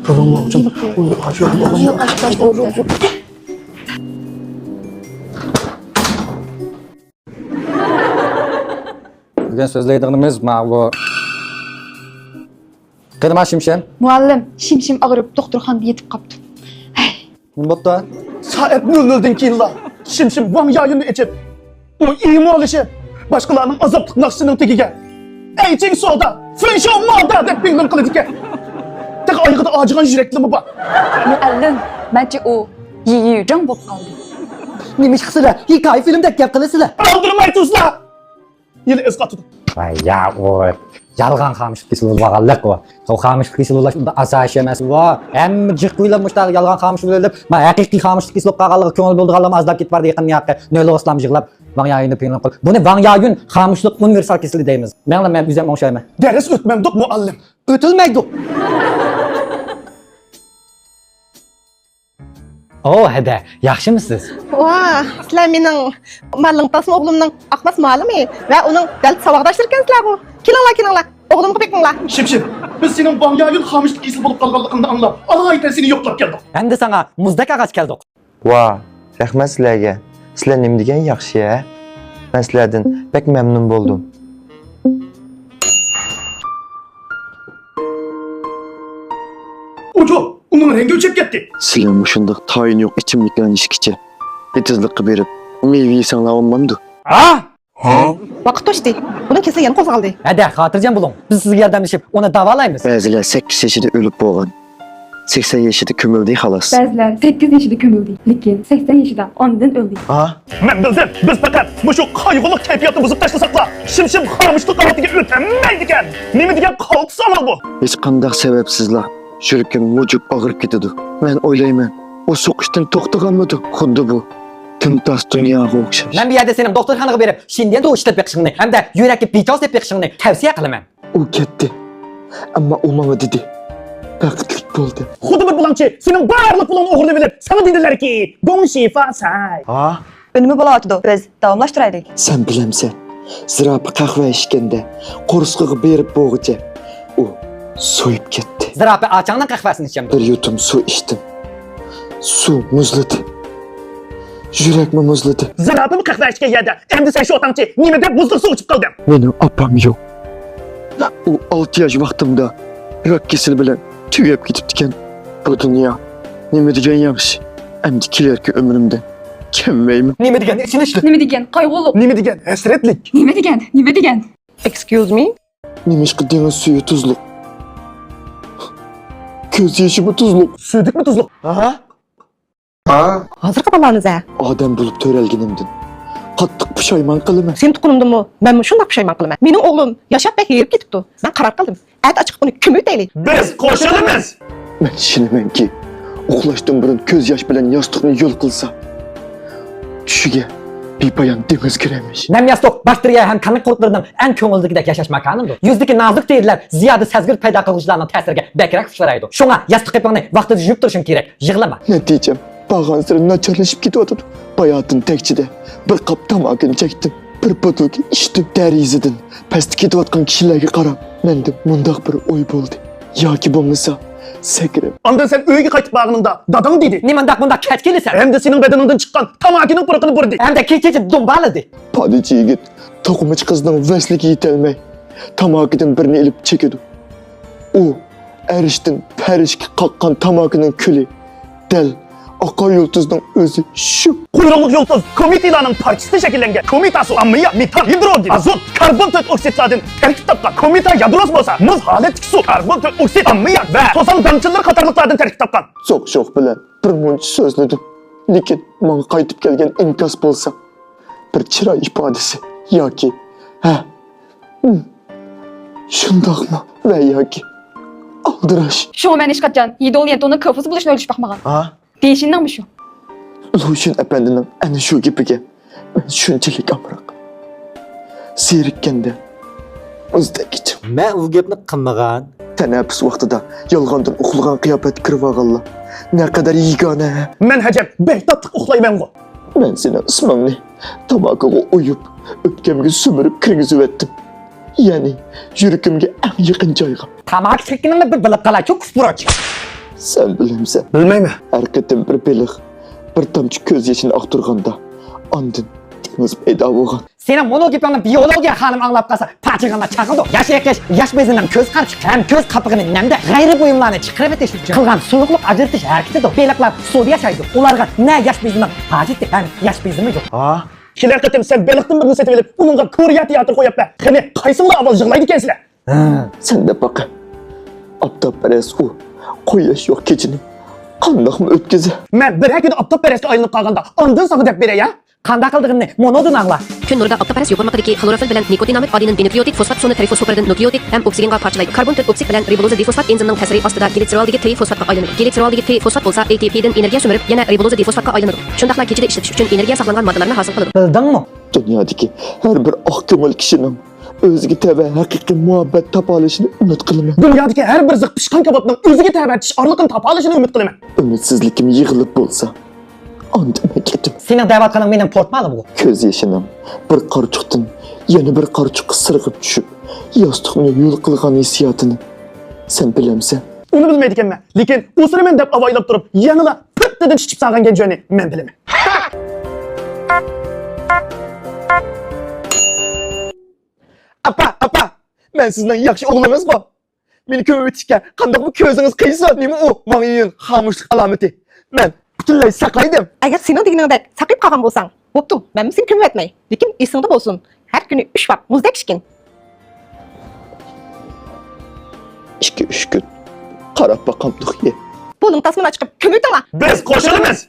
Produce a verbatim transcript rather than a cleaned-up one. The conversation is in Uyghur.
بۈگۈن سۆزلەيدىغىنىمىز ماۋۇ. قېنى ما شىمشىم؟ مۇئەللىم، شىمشىم ئاغرىپ دوختۇرخانىدا يېتىپ قاپتۇ. ھەي. نېمە بوپتۇ؟ سائەت نۆل نۆلدىن كېيىنلا شىمشىم ۋاڭ يايۈننى ئېچىپ، ئۇ ئىمولىشىپ، باشقىلارنىڭ ئازابلىق ناخشىسىنىڭ تېگىگە «ئەيچىڭ سودا، فېنشو مودا» دەپ بىڭلىڭ قىلىدىكەن. تېخى ئايىغىدا ئاجىغان يۈرەكلىرىمۇ بار. مۇئەللىم، مەنچە ئۇ يىيۈجاڭ بولۇپ قالدى. نېمە ئىش قىلىسىلەر؟ ھېكايە فىلىمدەك گەپ قىلىسىلەر. ئالدىرىماي تۇرسىلا! يىلى ئەسقاتىدۇ. ۋاي يا، ئۇ يالغان خامۇشلۇق كېسىلى بولۇپ قالغانلىق ئۇ. ئۇ خامۇشلۇق كېسىلى بولۇش ئۇنداق ئاساسىي ئەمەس ئۇ. ھەممە جىق ئويلاپ مۇشۇنداق يالغان خامۇشلۇق ئۆلۈپ، ما ھەقىقىي خامۇشلۇق كېسىلى بولۇپ قالغانلىقىغا كۆڭۈل بۆلىدىغانلارمۇ ئازلاپ كېتىپ بارىدۇ يېقىندا ياقى. نۆل ئوغۇسلام يىغلاپ، ۋاڭ يايۈننى پىڭلىڭ قىل. بۇنى ۋاڭ يايۈن خامۇشلۇق ئۇنىۋېرسال كېسىلى دەيمىز. مېڭىڭلار، مەن ئۆزۈم ئوڭشايمەن. دەرس ئۆتمەمدۇق مۇئەللىم. ئۆتۈلمەيدۇ. ئو، ھەدە، ياخشىمۇسىز؟ ۋا، سىلەر مېنىڭ مالىڭتاسمۇ ئوغلۇمنىڭ ئاقماس مالىمى ۋە ئۇنىڭ دەل ساۋاقداشلىرىكەنسىلەرغۇ. كېلىڭلار، كېلىڭلار، ئوغلۇمغا بېقىڭلار. شىمشىم، بىز سېنىڭ ۋاڭ يايۈن خامۇشلۇق كېسىلى بولۇپ قالغانلىقىڭنى ئاڭلاپ، ئالايىتەن سېنى يوقلاپ كەلدۇق. ئەمدى ساڭا مۇزدەك ئاغاچ كەلدۇق. ۋا، رەھمەت سىلەرگە. سىلەر نېمە دېگەن ياخشى ھە؟ مەن سىلەردىن بەك مەمنۇن بولدۇم. ئۇجۇ، ئۇنىڭ رەڭگى ئۆچۈپ كەتتى. سىلەر مۇشۇنداق تايىنى يوق ئېچىملىكلارنى ئىچكىچە ئېتىزلىققا بېرىپ مېۋە يېسەڭلار بولمامدۇ؟ ھا؟ ۋاقىت توشتى. بۇنىڭ كېسىلى يەنە قوزغالدى. ھەدە، خاتىرجەم بولۇڭ. بىز سىزگە ياردەملىشىپ، ئۇنى داۋالايمىز. بەزىلەر سەككىز يېشىدا ئۆلۈپ بولغان. سەكسەن يېشىدا كۆمۈلدى، خالاس. بەزىلەر سەككىز يېشىدا كۆمۈلدى، لېكىن سەكسەن يېشىدا ئاندىن ئۆلدى. ھا؟ مەن بىلدىم، بىز پەقەت مۇشۇ قايغۇلۇق كەيپىياتنى بۇزۇپ تاشلىساقلا، شىمشىم خامۇشلۇق ھالىتىگە ئۆتەلمەيدىكەن. نېمە دېگەن قالتىس ئامال بۇ؟ ھېچقانداق سەۋەبسىزلا يۈرىكىم مۇجۇپ ئاغرىپ كېتىدۇ. مەن ئويلايمەن، ئۇ سوقۇشتىن توختىغانمىدۇ؟ خۇددى بۇ تىمتاس دۇنياغا ئوخشاش. مەن بۇ يەردە سېنىڭ دوختۇرخانىغا بېرىپ، شىندىيەن توۋۇش ئىشلىتىپ بېقىشىڭنى ھەمدە يۈرەككە بىچاۋ سېلىپ بېقىشىڭنى تەۋسىيە قىلىمەن. ئۇ كەتتى. ئەمما ئۇ ماڭا دېدى، «بەختلىك بول» دەپ. خۇددى بىر بۇلاڭچى سېنىڭ بارلىق پۇلۇڭنى ئوغرىلىۋېلىپ، ساڭا دېدىلەركى، «گوڭ شىفا ساي». ھا؟ ئۈنۈمى بولۇۋاتىدۇ، بىز داۋاملاشتۇرايلى. سەن بىلەمسەن، زىراپە قەھۋە ئىچكەندە قورسىقىغا بېرىپ بولغۇچە ئۇ سويۇپ كەتتى. زىراپە ئاچاڭنىڭ قەھۋەسىنى ئىچەمدۇ؟ بىر يۇتۇم سۇ ئىچتىم. سۇ مۇزلىدى. يۈرەكمۇ مۇزلىدى. زىراپىمۇ قەھۋە ئىچكەن يەردە، ئەمدى سەن شۇ ئاتاڭچى نېمە دەپ مۇزلۇق سۇ ئىچىپ قالدىڭ؟ مېنىڭ ئاپام يوق. ئۇ ئالتە ياش ۋاقتىمدا راك كېسىلى بىلەن تۈگەپ كېتىپتىكەن. بۇ دۇنيا نېمە دېگەن ياخشى. ئەمدى كېلەركى ئۆمرۈمدە كەلمەيمەن. نېمە دېگەن ئېچىنىشلىق. نېمە دېگەن قايغۇلۇق. نېمە دېگەن ھەسرەتلىك. نېمە دېگەن، نېمە دېگەن؟ Excuse me? نېمىشقا دېڭىز سۈيى تۇزلۇق؟ كۆز يېشىمۇ تۇزلۇق. سۈيدۈكمۇ تۇزلۇق؟ ھا؟ ھازىرقى بالىلارنى زە. ئادەم بولۇپ تۆرەلگىنىمدىن قاتتىق پۇشايمان قىلىمەن. سېنى تۇغقىنىمدىنمۇ مەنمۇ شۇنداق پۇشايمان قىلىمەن. مېنىڭ ئوغلۇم ياشاپ بەك ھېرىپ كېتىپتۇ. مەن قارار قىلدىم. ئەتە ئاچىقىپ ئۇنى كۆمۈۋېتەيلى. بىز قوشۇلىمىز. مەن ئىشىنىمەنكى، ئۇخلاشتىن بۇرۇن كۆز ياش بىلەن ياستۇقنى يول قىلسا، چۈشىگە بىپايان دېڭىز كىرەرمىش. نەم ياستۇق باكتېرىيە ھەم كانىك قۇرتلىرىنىڭ ئەڭ كۆڭۈلدىكىدەك ياشاش ماكانىدۇر. يۈزدىكى نازۇك تېرىلەر زىيادە سەزگۈر پەيدا قىلغۇچىلارنىڭ تەسىرىگە بەكرەك ئۇچرايدۇ. شۇڭا ياستۇق قېپىڭنى ۋاقتىدا يۇيۇپ تۇرۇشۇڭ كېرەك. يىغلىما. نەتىجەم بارغانسېرى ناچارلىشىپ كېتىۋاتىدۇ. باياتىن تەكچىدە بىر قاپ تاماكىنى چەكتىم. بىر بوتۇلكا ئىچتىم. دېرىزىدىن پەستە كېتىۋاتقان كىشىلەرگە قاراپ، مەندە مۇنداق بىر ئوي بولدى. ياكى بولمىسا، سەكرەپ. ئاندىن سەن ئۆيگە قايتىپ بارغىنىڭدا داداڭ دېدى. نېمانداق مۇنداق كەچ كېلىسەن؟ ئەمدى سېنىڭ بەدىنىڭدىن چىققان تاماكىنىڭ پۇرىقىنى بۇرىدى. ئەمدى كېچىچە دۇمبالىدى. پادىچى يىگىت توقۇمىچى قىزنىڭ ۋەسلىگە يېتەلمەي، تاماكىدىن بىرنى ئېلىپ چېكىدۇ. ئۇ ئەرشتىن پەرىشكە قاققان تاماكىنىڭ كۈلى دەل ئاقار يۇلتۇزنىڭ ئۆزى شۇ. قۇيرۇقلۇق يۇلتۇز كومېتىلارنىڭ پارچىسىدىن شەكىللەنگەن. كومېتا سۇ، ئاممىياك، مېتان، گىدروگېن، ئازوت، كاربون تۆت ئوكسىدلاردىن تەركىب تاپقان. كومېتا يادروسى بولسا مۇز ھالەتتىكى سۇ، كاربون تۆت ئوكسىد، ئاممىياك ۋە توسان دانچىلىرى قاتارلىقلاردىن تەركىب تاپقان. زوق-زوق بىلەن بىر مۇنچە سۆزلىدىم، لېكىن ماڭا قايتىپ كەلگەن ئىنكاس بولسا بىر چىراي ئىپادىسى ياكى ھە، ھىم، شۇنداقمۇ ۋە ياكى ئالدىراش. شۇڭا مەن ھېچقاچان يىدو ليەنتۇنىڭ كوفىسى بولۇشنى ئويلىشىپ باقمىغان. ھا؟ دېيىشىنىڭمۇ شۇ؟ لۇشۈن ئەپەندىنىڭ ئەنە شۇ گېپىگە مەن شۇنچىلىك ئامراق. زېرىككەندە مۇزدەك ئىچىڭ. مەن ئۇ گەپنى قىلمىغان. تەنەپپۇس ۋاقتىدا يالغاندىن ئۇخلىغان قىياپەتكە كىرىۋالغانلار نەقەدەر يېگانە. مەن ھەجەپ بەك تاتلىق ئۇخلايمەنغۇ. مەن سېنىڭ ئىسمىڭنى تاماكىغا ئويۇپ، ئۆپكەمگە سۈمۈرۈپ كىرگۈزۈۋەتتىم. يەنى يۈرىكىمگە ئەڭ يېقىن جايغا. تاماكا چەككىنىڭنى بىر بىلىپ قالايچۇ، كۇسپۇرۇچ. سەن بىلەمسەن؟ بىلمەيمەن. ھەر قېتىم بىر بېلىق بىر تامچە كۆز يېشىنى ئاقتۇرغاندا، ئاندىن دېڭىز پەيدا بولغان. سېنىڭ مۇنۇ گېپىڭنى بىئولوگىيە خانىم ئاڭلاپ قالسا، پاجىغانلار چاقىدۇ. ياش ئېقىش، ياش بېزىنىڭ كۆز قارىچۇقى ھەم كۆز قاپىقىنى نەمدە غەيرىي بۇيۇملارنى چىقىرىۋېتىش ئۈچۈن قىلغان سۇيۇقلۇق ئاجرىتىش ھەرىكىتىدۇر. بېلىقلار سۇدا ياشايدۇ. ئۇلارغا نە ياش بېزىنىڭ ھاجىتى ھەم ياش بېزىمى يوق. ھا؟ كېلەر قېتىم سەن بېلىقتىن بىرنى سېتىۋېلىپ، ئۇنىڭغا كورېيە تىياتىرى قويۇپ بەر. قېنى، قايسىڭلار ئاۋۋال يىغلايدىكەنسىلەر؟ ھە. سەن دەپ باقە. ئاپتاپپەرەس ئۇ، قۇياش يوق كېچىنى قانداقمۇ ئۆتكۈزە؟ مەن بىر ھەككىدە ئاپتاپپەرەسكە ئايلىنىپ قالغاندا، ئاندىن ساڭا دەپ بېرەي، ھە؟ قانداق قىلىدىغىنىنى مۇنۇدىن ئاڭلا. كۈن نۇرىدا ئاپتاپپەرەس يوپۇرمىقىدىكى خلوروفىل بىلەن نىكوتىنامىد ئادىنىن دىنۇكلېئوتىد فوسفات سۇنى ترىفوسپورىدىن نۇكلېئوتىد ھەم ئوكسىگېنغا پارچىلايدۇ. كاربون تۆت ئوكسىد بىلەن رىبولۇزا دىفوسفات ئېنزىمنىڭ تەسىرى ئاستىدا گلىتسېرولدىكى ترىفوسفاتقا ئايلىنىدۇ. گلىتسېرولدىكى ترىفوسفات بولسا ئەي تى پىدىن ئېنېرگىيە سۈمۈرۈپ، يەنە رىبولۇزا دىفوسفاتقا ئايلىنىدۇ. شۇنداقلا كېچىدە ئىشلىتىش ئۈچۈن ئېنېرگىيە ساقلانغان ماددىلارنى ھاسىل قىلىدۇ. بىلدىڭمۇ؟ دۇنيادىكى ھەر بىر ئاق كۆڭۈل كىشىنىڭ ئۆزىگە تەۋە ھەقىقىي مۇھەببەت تاپالىشىنى ئۈمىد قىلىمەن. دۇنيادىكى ھەر بىر زىق پىشقان كاۋاپنىڭ ئۆزىگە تەۋە چىش ئارىلىقىنى تاپالىشىنى ئۈمىد قىلىمەن. ئۈمىدسىزلىكىم يىغىلىپ بولسا، ئاندىن مەن كېتىمەن. سېنىڭ دەۋاتقىنىڭ مېنىڭ پورتمالىمغۇ؟ كۆز يېشىنىڭ بىر قارىچۇقتىن يەنە بىر قارىچۇققا سىرغىپ چۈشۈپ، ياستۇقنى ھۆل قىلغان ھېسسىياتىنى سەن بىلەمسەن؟ ئۇنى بىلمەيدىكەنمەن، لېكىن ئۇسۇرىمەن دەپ ئاۋايلاپ تۇرۇپ، يەنىلا پىتتىدىن چىچىپ سالغان گەنجۈەنى مەن بىلىمەن. ئاپا، ئاپا، مەن سىزنىڭ ياخشى ئوغلىڭىزغۇ. مېنى كۆمۈۋېتىشكە قانداقمۇ كۆزىڭىز قىيسۇن؟ نېمە ئۇ؟ ۋاڭ يۈن خامۇشلۇق ئالامىتى. مەن پۈتۈنلەي ساقايدىم. ئەگەر سېنىڭ دېگىنىڭدەك ساقىيىپ قالغان بولساڭ، بوپتۇ، مەنمۇ سېنى كۆمۈۋەتمەي. لېكىن ئېسىڭدە بولسۇن، ھەر كۈنى ئۈچ ۋاق مۇزدەك ئىچكىن. ئىككى، ئۈچ كۈن قاراپ باقامدۇق يە. بولۇڭ، تاسمىنى چىقىپ كۆمۈۋېتىڭلار. بىز قوشۇلىمىز.